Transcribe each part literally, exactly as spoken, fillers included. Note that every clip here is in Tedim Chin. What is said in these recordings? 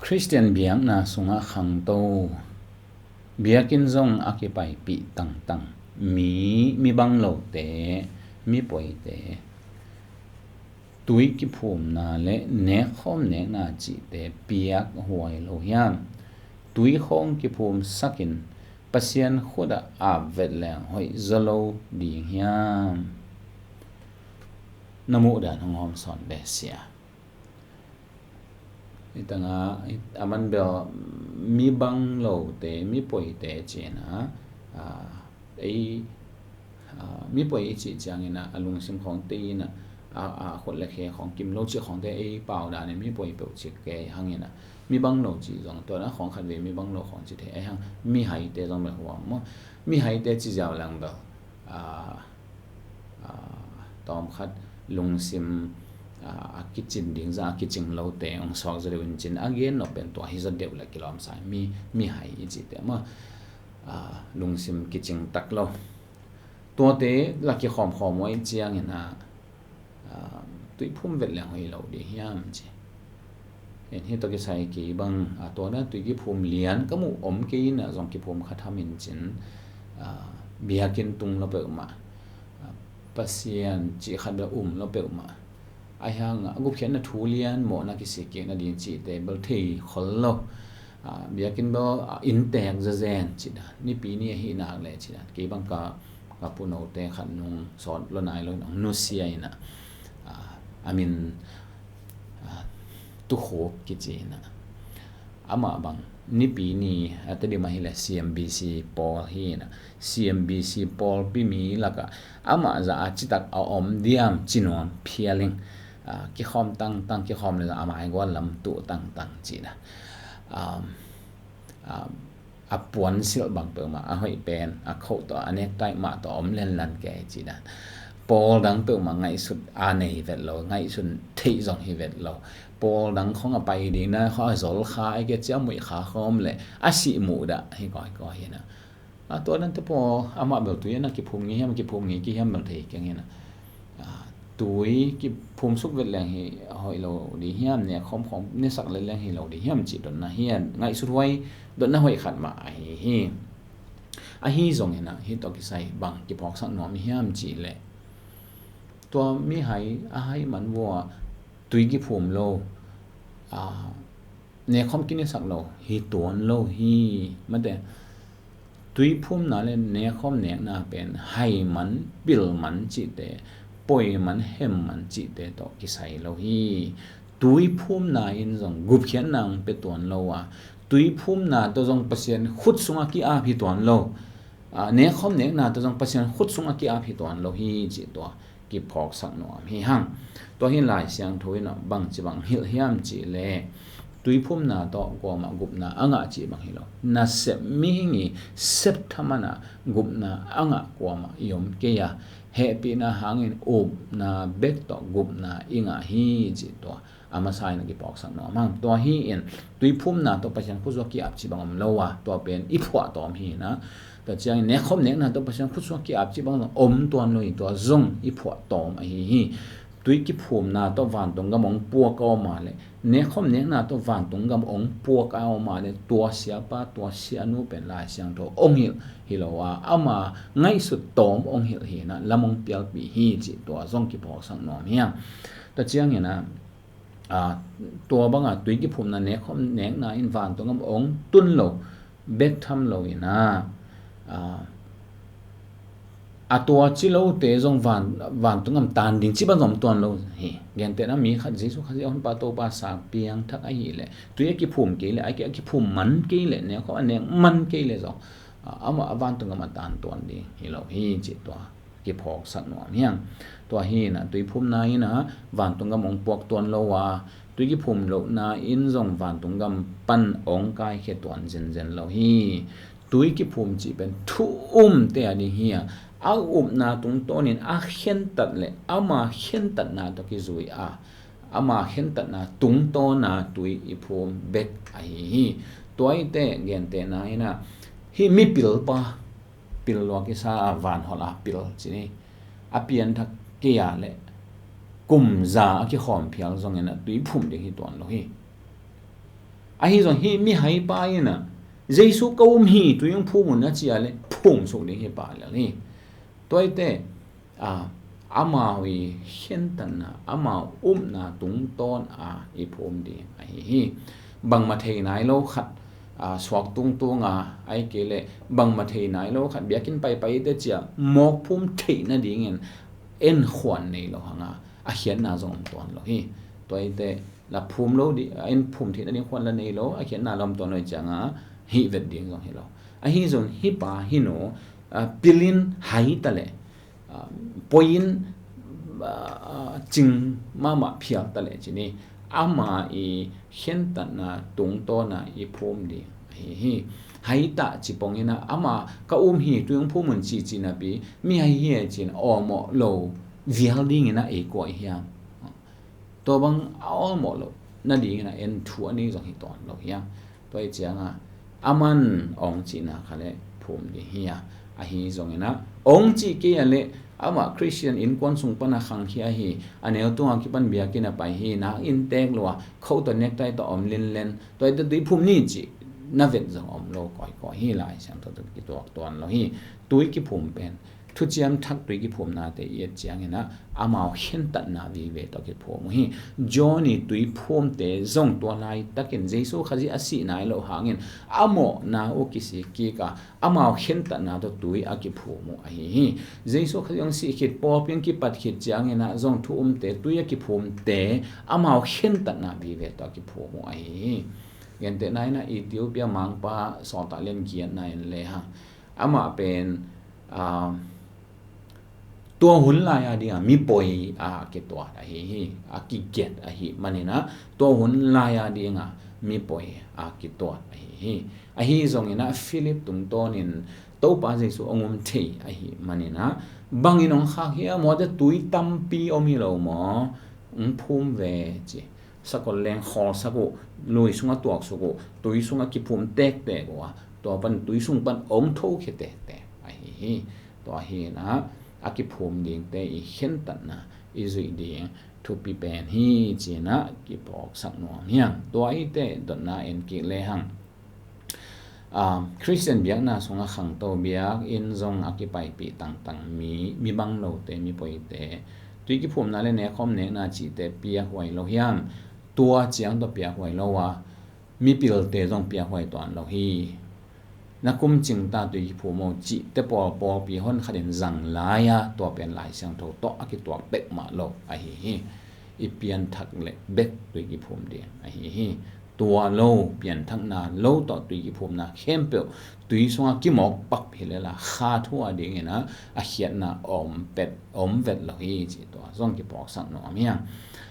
Khristian biakna sungah khangto, biakinn zong a kipaipih tangtang mi, mi bang lote, mi poite, tui kiphumna le nekkhawm nekna cihte piak huai lo hiam? Tui khawng kiphumsakin Pasian khutah ap vet leng hoih zaw lo ding hiam? Na muhdan hong hawm sawn ve sia. Hitanga a man bel mi bang lote, mi poite cihna, a, ei, a, mi poi i cih ciangin a, a lungsim khawng tei in a, a, a khut le khe khawng kim lo cih khawngte ei pau danin mi poi peuh cih kei hangin a, mi bang lo cih zong tua na khawng khat ve mi bang lo khawng cih thei ei hang, mi haite zong bel huam maw. Mi haite ci ziau leng bel, a, a, tawmkhat lungsim, a, a kicin ding zah a kicing lote hong suak zaw deuh in cin a gen nop pen tua hi zaw deuh le kilawm sa mi, mi hai i cihte maw, a, lungsim kicing tak lo. Tuate la kikhawmkhawm uh i ciangin a, a, tui phum vet leng hoih lo ding hiam ci. En hi tawh kisai kei bang, a, tua na tui kiphum lian ka muh om kei in a zong kiphum khat ham in cin, a, biakinn tung lo peuhmah, a, Pasian cih khat bel um lo peuhmah. Ahi hang a gupkhiatna thu lian mawhna kisik kikna ding cihte bel thei khol lo. A, biakinn bel, a, inntek zazen cih dan, nipi ni ahi nak le cih dan. Kei bang ka, ka punote khat nung sawt lo nai lo in hong nusia in a, a, a min, a, Tukhup kici in a. Amah bang nipi ni a Tedim ahi le C M B C pawl hi in a, C M B C pawlpi mi lakah amah zah a citak a om diam ci nuam phial ing. A, kikhawm tangtang, kikhawm le zah a maigual lam tuh tangtang ci in a. Um, um, a puan silh bang peuhmah a hoih pen a khoh tawh a nektaih mah tawh a om lenlan kei ci dan. Pawl dang peuhmah ngaihsut a nei vet lo, ngaihsut theih zong hi vet lo. Pawl dang khong a pai ding na khong a zol kha a kia cia muih kha khawm le a sih muh dah hi kawikawi hi na. A tua dante paw amah bel tui a na kiphum ngei hiam, kiphum ngei ki hiam bel thei keng hi na. A, tui kiphum suk vet leng hi hoih lo ding hiam, ne khawm khawm ne sak let leng hi lo ding hiam cih dotna hian ngaihsut huai dotna hoih khat mah ahi hi. Ahi zongin a, hih tawh kisai bang kiphawksak nuam hiam cih leh tua mi hai a hai man vua tui kiphum lo, a, nekhawm kinisak lo hi tuan lo hi. Mate, tuiphumna le nekhawm nekna pen hai man, pil man cihte, poi man, hem man cihte tawh kisai lo hi. Tuiphumna in zong gupkhiatna hong pia tuan lo a, tuiphumna tawh zong Pasian khut sungah ki-ap hi tuan lo. A, nekhawm nekna tawh zong Pasian khut sungah ki-ap hi tuan lo hi cih tua kiphawksak nuam hi hang. Tua hi Lai Siangtho in a bangci bang hilh hiam cih leh tuiphumna tawh kuamah gupna a ngah cih bang hi lo. Nasep mihing i sep thaman a gupna a ngah kuamah i om kei a, hehpihna hangin upna bek tawh gupna i ngah hi cih tua a masa in a kiphawksak nuam hang. Tua hi in tuiphumna tawh Pasian khut sungah ki-ap cih bang om lo a, tua pen i phuah tawm hi na. Tua ciangin nekhawm nekna tawh Pasian khut sungah ki-ap cih bang zong om tuan lo hi, tua zong i phuah tawm ahi hi. Tui kiphumna tawh vantung gam hong puak a om a le, nekhawm nekna tawh vantung gam hong puak a om a le, tua siapa, tua sianu pen Lai Siangtho hong hilh hi lo a, ama ngaihsut tawm hong hilh hi na, lam hong pialpih hi cih tua zong kiphawksak nuam hi hang. Tua ciangin a, a, tua banga tui kiphumna nekhawm nekna in vantung gam hong tun lo bek tham lo in a, a, a tua ci lote zong van, vantung gam tan ding cih bang zong om tuan lo hi. Gentehna mi khat Jesu Khazih a honpa Topa sang piangthak ahih leh tui a kiphum kei leh, a ki, a kiphum man kei leh, nekhawm a nek man kei leh zong, a, amah a vantung gam a tan tuan ding hi lo hi cih tua kiphawksak nuam hi hang. Tua hi na, tuiphumna in a vantung gam hong puak tuan lo a, tui kiphum lohna in zong vantung gam pan hong kaikhia tuan zenzen lo hi. Tui kiphum cih pen thu umte a ding hi a, a upna tungtawnin a khentat le ama khentatna tawh kizui a, ama khentatna tungtawna tui i phum bek ahi hi. Tua i te gentehna in a, hih mipilpa, pil lua kisa a, vanholh a pil ci ni, a pianthak kei a le kum za a kikhawm phial zongin a tui phum ding hi tuan lo hi. Ahi zong hih mihaipa in ah, Jesu ka um hi, tui hong phum un a ci a leh phum suk ding hi pah lel hi. Tua ahih teh, a, amau i khentatna, amau upna tungtawn a i phum ding ahi hi. Bangmah thei nai lo khat, a, suak tungtung a, ahih kei leh bangmah thei nai lo khat biakinn paipai te ci a mawk phum theih nadingin en khuan nei lo hang a, a khiatna zong om tuan lo hi. Tua ahih teh la phum lo ding, a en phum theih nading khuan la nei lo, a khiatna la om tuan lo hi ciang a hih vet ding zong hi lo. Ahi zong hih pa hih nu, a, pil in hai ta leh, a, poi in, a, a, cing mahmah phial ta leh ci ni, ama i khentatna tungtawn a i phum ding ahi hi. Hai ta ci pong in ah, ama ka um hi, tui hong phum un ci ci napi, mihai hi e ci in awlmawh lo vial dingin ah ei kuai hiam? Tua bang a awlmawh lo nadingin ah en thu a nei zong hi tuan lo hi a. Tua ahih ciang a, aman ong cihna kha leh phum ding hi a. Ahi zongin ah ong cih kei a leh amah Khristian innkuan sung pan a khangkhia hi, a neu tung a kipan biakinn a pai hi, nak inn tek lua, coat tawh necktie tawh om linlen, tua ahih teh tui phum ni cih na vet zong om lo kawikawi hi. Lai Siangtho tawh kituak tuan lo hi. Tui kiphum pen, thuciam thak tui kiphumnate i et ciangin ah amau khentatna vive tawh kiphum uh hi. John i tui phumte zong tua laitakin Jesu Khazih a sih nai loh hangin a mawhna uh kisik kik a, amau khentatna tawh tui a kiphum uh ahi hi. Jesu Khazih hong sih khit, pawlpi hong kipat khit ciangin ah zong thu umte, tui a kiphumte amau khentatna vive tawh a kiphum uh ahi hi. Gentehna in ah Ethiopia mangpa sawltak lian giatna en lehang, amah pen, a, tua hun lai-a ding a mipoi a kituat ahi hi, a kiget ahih manin ah tua hun lai-a ding a mipoi a kituat ahi hi. Ahi zongin ah Philip tungtawnin Topa Jesu hong um thei ahih manin ah, bangin hong khak hiam, mawte tui tampi om hi lo maw, hong phum ve ci. Sakol leng khawlsak uh, lui sungah tuaksuk uh, tui sungah kiphum tektek uh a, tua pan tui sung pan hong thokhia tektek ahi hi. Tua hi in ah a kiphum dingte i khentatna i zuih ding thupi pen hi ci in ah kiphawksak nuam hi hang. Tua ahih teh dotna en kik lehang, a, Khristian biakna sungah khangto, biakinn zong a kipaipih tangtang mi, mi bang lote, mi poite, tui kiphumna le nekhawm nekna cihte piakhuai lo hiam? Tua ciang tawh piakhuai lo a, mipilte zong piakhuai tuan lo hi. Na kum cing ta, tui kiphum o cihte pawl pawlpi hon khatin zang lai a, tua pen Lai Siangtho tawh a kituak peuhmah lo ahi hi. I pianthak leh bek tui kiphum ding ahi hi. Tua lo, pianthakna lo tawh tui kiphumna khempeuh tui sungah kimawk pak hi lel a, kha thu a dingin ah a khiatna om pet, om vet lo hi ci, tua zong kiphawksak nuam hi hang.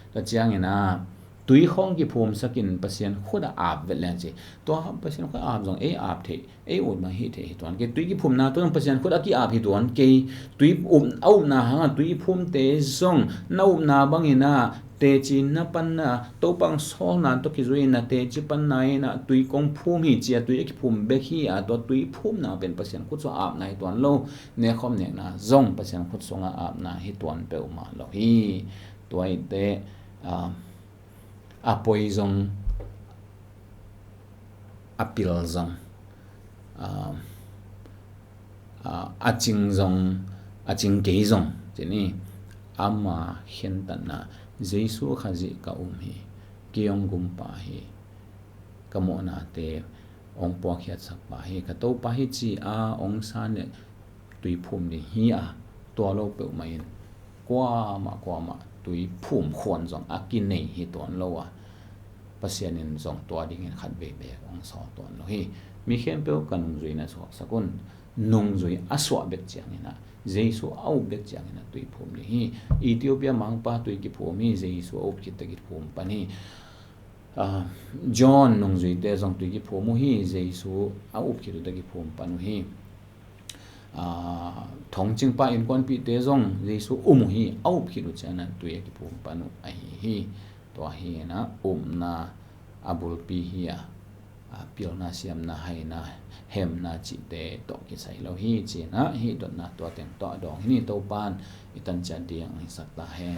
Tua ciangin ah tui khawng kiphumsak in Pasian khut ah ap vet leng ci. Tua Pasian khut ah ap zong ei ap theih, ei ut bang hih theih hi tuan kei. Tui kiphumna tawh zong Pasian khut a ki-ap hi tuan kei. Tui up, a upna hangah tui i phumte zong na upna bangin ah teci na panna, Topa hong sawlna tawh kizui in ah teci panna in ah tui kong phum hi ci a, tui a kiphum bek hi a, tua tui phumna pen Pasian khut sungah apna hi tuan lo. Nekhawm nekna zong Pasian khut sungah apna hi tuan peuhmah lo hi. Tua ahih teh, a, a poi zong, a pil zong, a, a, a cing zong, a cing kei zong, ci ni, ama khentatna, Jesu Khazih ka um hi, kei hong gumpa hi, ka mawhnate hong puakkhiatsak pa hi, ka Topa hi ci a hong san leh tui phum ding hi a, tua lo peuhmah in kuamah kuamah tui phum khuan zong a kinei hi tuan lo a, Pasian in zong tua dingin khatvei beek hong sawl tuan lo hi. Mi khempeuh ka nungzui na suaksak un. Nungzui a suah bek ciangin ah, Jesu a up bek ciangin ah tui phum ding hi. Ethiopia mangpa tui kiphum hi, Jesu a up khit teh kiphum pan hi. Ah, John nungzuite zong tui kiphum uh hi, Jesu a up khit uh teh kiphum pan uh hi. Ah, thongcingpa innkuanpihte zong Jesu um uh hi, a up khit uh ciangin ah tui a kiphum pan uh ahi hi. Tua hi in ah upna a bulpi hi a, a, pilna, siamna, haina, hemna cihte tawh kisai lo hi ci in ah, hih dotna tua teng tawh a dawng hi ni. Topa'n i tan ciat ding hong hisak ta hen.